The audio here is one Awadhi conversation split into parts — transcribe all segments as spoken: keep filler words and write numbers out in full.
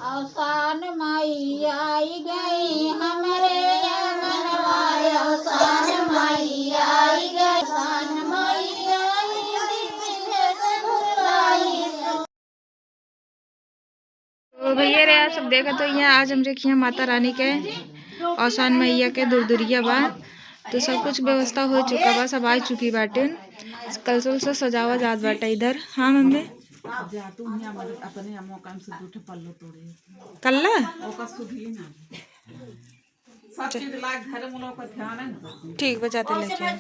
औसान माई आई गई हमरे आंगनवा, औसान माई आई गई, औसान माई आई गई, बिंध्याचल भुलाई। तो भैया रे, आप सब देखत होइहैं, आज हमरे किहाँ माता रानी के औसान मैया के दुरदुरिया बा। तो सब कुछ व्यवस्था हो चुका बा, सब आ चुकी बाटिन। कलशुल से सजावा जात बाटे इधर। हाँ मम्मी। जा, तू हियाँ मत, अपने अम्मा काम से दू ठे पल्लो तोड़े। कल्ला? ओकर सुधली ना। सब चीज लाग घरे मुलो का ध्यान है ना। ठीक बा, जाते लेके आओ।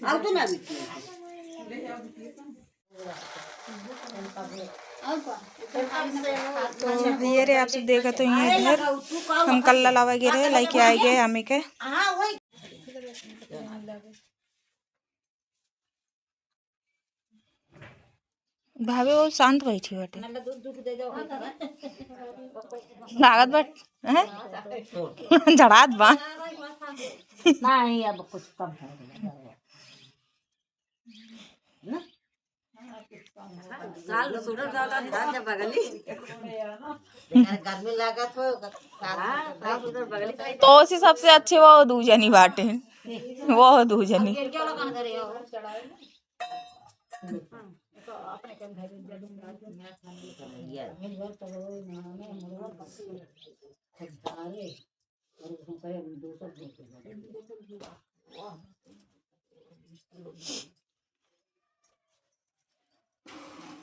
आओ तो ना बिटिया। ले आओ बिटिया। तो भैया रे, आप सब देखत होइहैं इधर, हम कल्ला लावा गे रहे, लेके आए गए आमी के। भाभी वो शांत बैठी बाटे। लागत बा, हैं? झड़ात बा। नहीं, अब कुछ कम हो गया। ना? साल सुधर जाला, ध्यान दे बगली। गर्मी लागत हो, साल हाँ, सुधर साल सुधर बगली। तो उसी सबसे अच्छे वो दू जनी बाटे। वो दू जनी।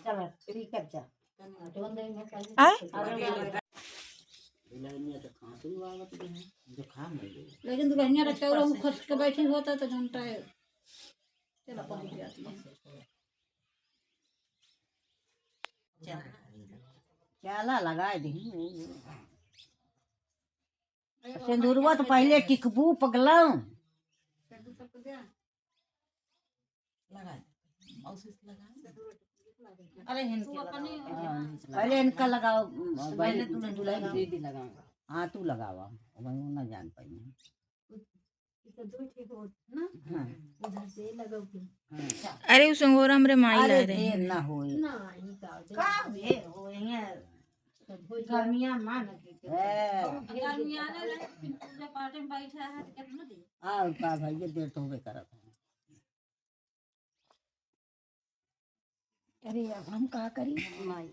चला, ठीक है, जा। आय? लेकिन दुल्हनिया तो चौरा में खस के बैठी होता तो जनता है। चला, पहुंच जाती है। चला, लगाए दही। सिंदूरवा तो पहिले टिकबू, पगला। अरे, इनके लगाओ। हाँ, पहिले इनका लगाओ, पहिले दुल्हन, दुल्हन दीदी लगाओ। हाँ, तू लगावा, वही ना जान पाई। ई तो दू ठे होत ना। हाँ। उधर से लगौती। हाँ। अरे, उ संगोरा हमरे माई अरे, लाए रहे। देर ना होए। ना, ई का हो का जाए? भेर होए हैं? गर्मिया मान के। हैं। गर्मिया ना रहे, पूजा पाठ में बैठा है, तो कितना देर? और का भाई, ये देर तो होबे करत है। अरे, अब हम का करी? माई।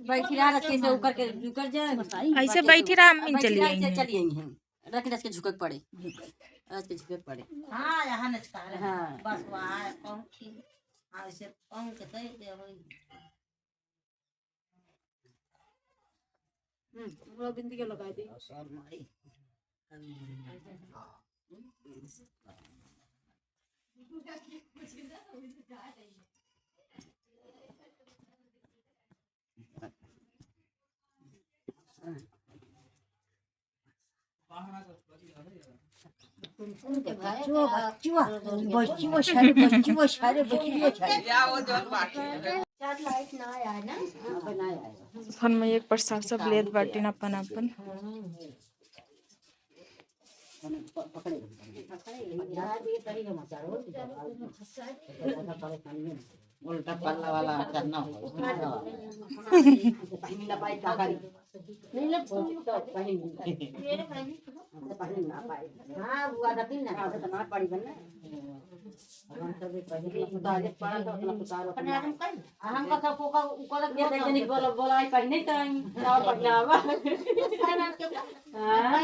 बैठी रहा, रस्ते से ऊपर के, ऊपर जा। ऐसे बैठी रहा, अम्मी बैठी चली रहा, आई ऐसे हैं। चली आई हैं। रख, रख के झुकक पड़े। रख के झुकक पड़े। हाँ, यहाँ नचकार है। हाँ। बस वहाँ है, पाँव की। हाँ, ऐसे पाँव के तय दे वही। हम्म, पूरा बिंदी के लगाई दी। बच्चुआ, बच्चुआ, बच्चुआ सारे, बच्चुआ सारे, बच्चुआ सारे। घर में एक प्रसाद सब लेत बाटिन अपन अपन। उल्टा पल्ला वाला चन्ना हो। हाँ, वो आधा दिन ना, आधा तो ना पड़ी बन ना। हम सब पहले उतारे पड़ा तो अपना उतारो अपना। हमका सब को का, ऊपर ये देख जनी बोला, बोला, आई पहने तो आई, ना पहनावा। हाँ।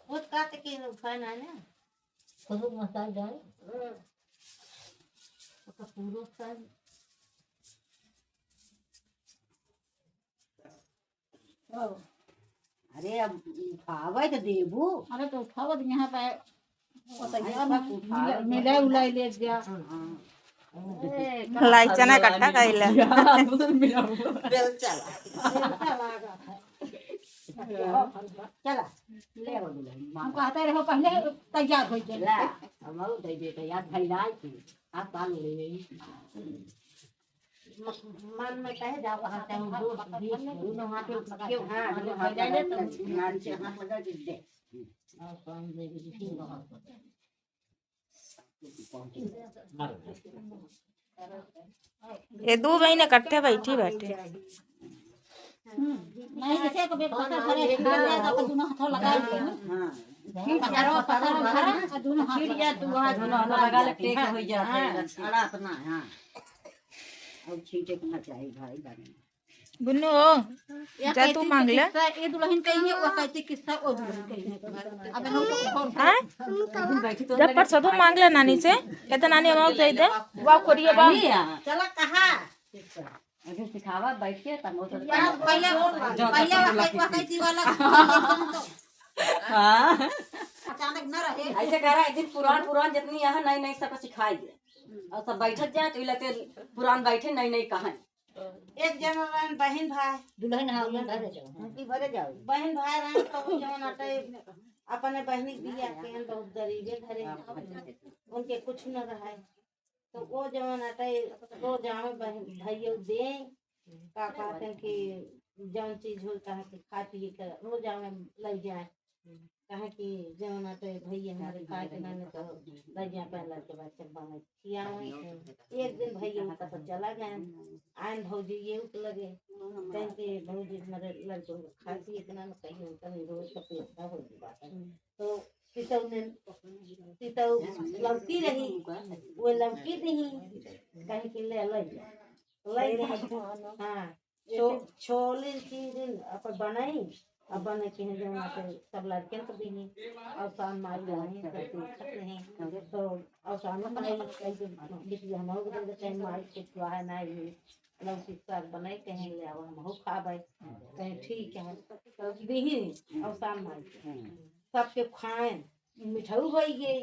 वो का तो के फैन है ना। खुद मसाज डाल। ओकर पूरा फैन। अरे, अब उठावे तो देबू। अरे, तो उठावत यहाँ पे, ओ, तो अरे, यहाँ सब उठावे मिला, तो मिला उलाई ले जा। हाँ। लाई चना इकट्ठा कइला। बेल चला। चला, ले आओ दुल्हन। हम कहते रहो, पहले तैयार हो जाए। ला, हम और दे देते यार, भैया की। आप काल ले। मन में कहे जाओ, कहाँ से हम दो, बीस, दोनों हाथ में पकड़ के, हाँ, दोनों हाथ पकड़ के, हाथ पकड़ के दे। और कौन दे दे, तीन बहुत। ये दू बहिन इकट्ठे बैठी बाटे। हम्म, नहीं, जैसे कभी पत्थर धरे, गिर जाए तो अपन दोनों हाथों लगा लिए। हाँ। पत्थर, पत्थर धरा, और दोनों हाथ छीट जाए, तू वहाँ दोनों हाथ लगा ले, टेक हो जाए। हाँ, अड़ा अपना, हाँ। और छीटे के ना चाहिए भाई बहन। गुन्नू हो, या जा तू कहती मांग ले। किस्सा, ये दुल्हन कही है, वो कहती किस्सा, वो दुल्हन कही है। अब हम लोग को हाँ? जब पर सदो मांग ले नानी से, कहते नानी हम दे दे। वाह करिए वाह। चला कहा? अभी सिखावा बैठ के, तब वो तो यार, पहले वो, जो पहले तो वो लगी। कहती वाला। हाँ। अचानक न रहे। ऐसे कह रहा है, एक दिन पुरान, पुरान जितनी यहाँ नई, नई सबको सिखाई दे। और सब बैठत जाए, तो ये लगते पुरान बैठे, नई, नई कहानी। एक जन रहन बहिन भाई। दुल्हन, हाँ, उनके घरे जाओ। उनके घरे जाओ। बहिन भाई रहन तो उ जवन अटे अपने बहिनी के बियाह के बहुत गरीबे घरे। उनके कुछ न रहे। तो वो जवन अटे रोज आवे बहिन, भैया दे, का कहते हैं कि जौन चीज हो कहा कि खा पिए के रोज आवे लग जाए। कहे कि जौन अटे भैया हमारे खाए के नाने तो लग जाए पहला के बाद सब बने खियावे। एक दिन भैया उनका तो चला गए, आयन भौजी ये उठ लगे, कहें कि भौजी हमारे लड़कों को खा पिए के नाने कहीं उनका नहीं रोज का पेट का हो गया। तो पितऊ ने, पितऊ लौकी रही, वो लौकी नहीं, कहीं के ले ले जा। ले जा। हाँ, छो-, छोले तीन दिन अपन बनाई, अब बने के हैं जौन आटे सब लड़कन को दीनी, और शाम माई बनाई, सब देख सकते हैं। तो और शाम में बनाई, कहीं के बिटिया हम लोग दे देते हैं, माई के चुआ है ना, ये लौकी साग बनाई, कहीं ले आओ, हम हो खाबे, कहीं ठीक है, तो दीनी, और शाम माई के। सबके खाएं, मिठाऊ होई गई,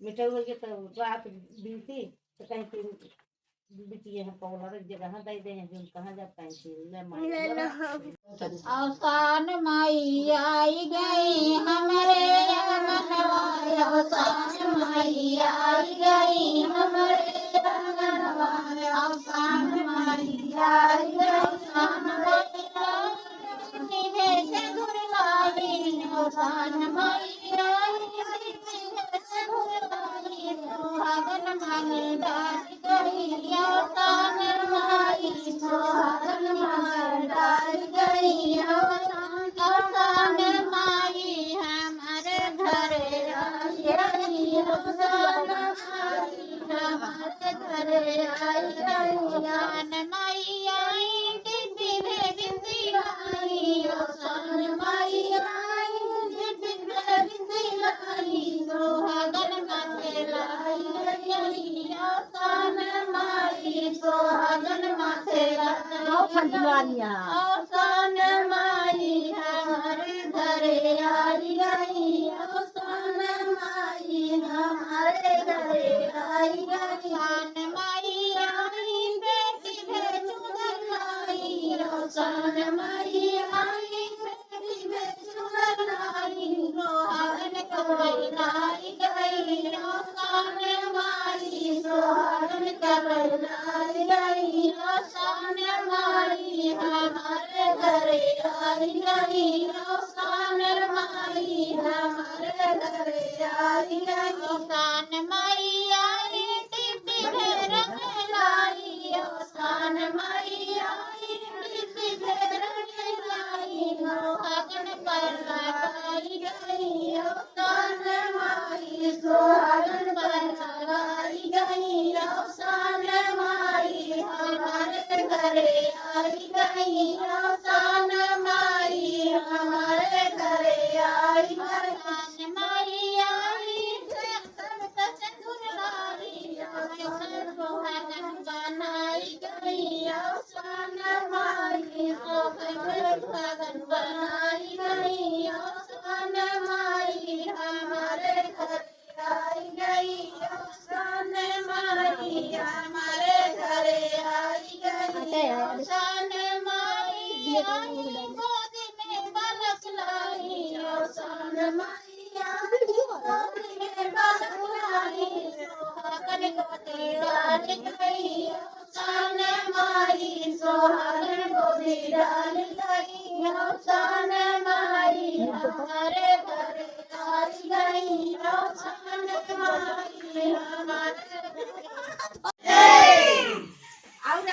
मिठाऊ होई गई तो रात बीती, तो कहीं कि बिटिया है पौला रख जगह दे दे हैं, जो कहाँ जाता है कि ले माई। अवसान माई आई गई हमरे अंगनवा, अवसान माई आई गई हमरे अंगनवा, अवसान माई आई गई हमरे